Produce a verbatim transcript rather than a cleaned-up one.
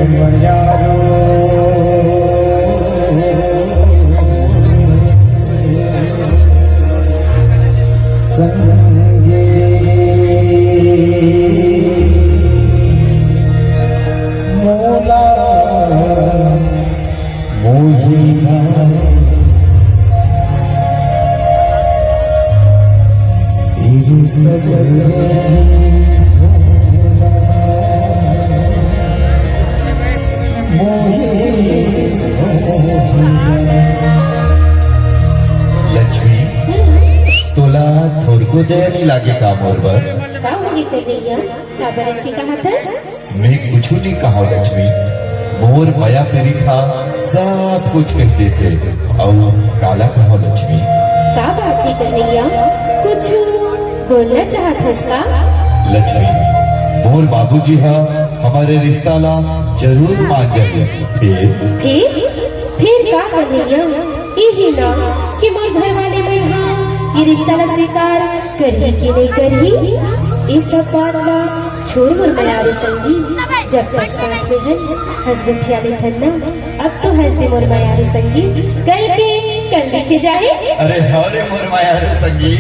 मयारो संगे मोला मोहिना तेरे सजन मोहिना। लक्ष्मी, तोला थोरको दया नहीं लागे का मोर बर? का होगे कन्हैया? काबर अइसे कहत हस? मैं कुछु नहीं कहा लक्ष्मी, मोर मया पीरित हा सब कुछ कह देते। अउ काला कहा लक्ष्मी? का बात हे कन्हैया? कुछु बोलना चाहत हस का? लक्ष्मी, मोर बाबूजी हा हमर रिश्ता ला जरूर मान जाही। फिर? फिर? फिर का कन्हैया? इही ना कि मोर घर वाले मन हा ये रिश्ता ला स्वीकार करही कि नहीं करही, ये सब बात ला छोड़ मोर मयारू संगी, जब तक साथ में हन, हंस गुठिया ले धन्ना। अब तो हंस दे मोर मयारू संगी, कल के कल देखे जाही। अरे हाँ रे मोर मयारू संगी।